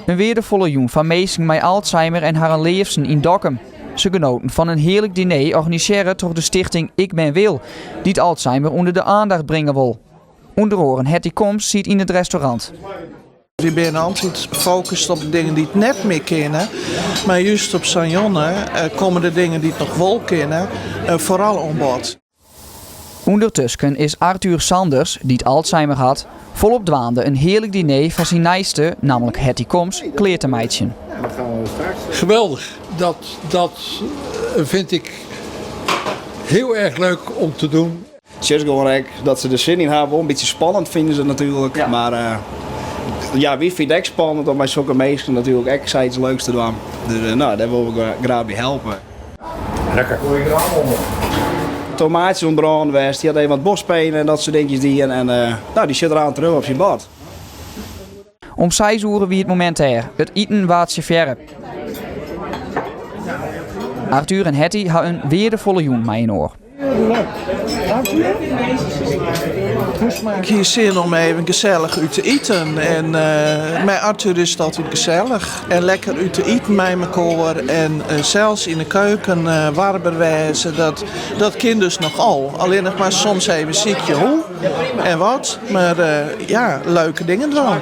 In weardefolle jûn foar minsken mei Alzheimer en harren leafsten yn Dokkum. Se genoten fan in hearlik diner organisearre troch de stichting Ik Ben Wil, dy't Alzheimer ûnder de oandacht bringe wol. Under oaren Hetty Koms siet yn it restaurant. Wy binne altyd fokust op de dingen dy't net mear kinne, mar just op sa'n jûn komme de dingen dy't noch wol kinne foaral oan bod. Undertusken is Arthur Sanders, dy't Alzheimer hat, folop dwaande in hearlik diner foar syn neiste, nammentlik Hetty Koms, klear te meitsjen. Geweldig. Dat, dat vind ik heel erg leuk om te doen. Het is gewoan ek dat se der sin yn hawwe. Wol in bytsje spannend fine se natuerlik. Mar uh, ja, wy fine it ek spannend om mei sokke minsken natuerlik ek sayts leuks te dwaan. Dus uh, no, dêr wolle we graach by helpe. Lekker. Tomaatsjes oan it brânen west. Dy hat even wat bospenen en dat soart dinkjes dien. En uh, no, dy sit der aan terug op syn bord. Om seis oere wie it momint dêr. It iten waard servearre. Arthur en Hetty ha in weardefolle jûn mei-inoar. Ik hie sin om even gesellich út te iten en uh, mei Arthur is it altyd gesellich. En lekker út te iten mei mekoar en uh, sels yn de keuken uh, warber wêze, dat, dat kin dus noch al. Allinnich mar soms even sykje hoe en wat, mar ja, leuke dingen dwaan.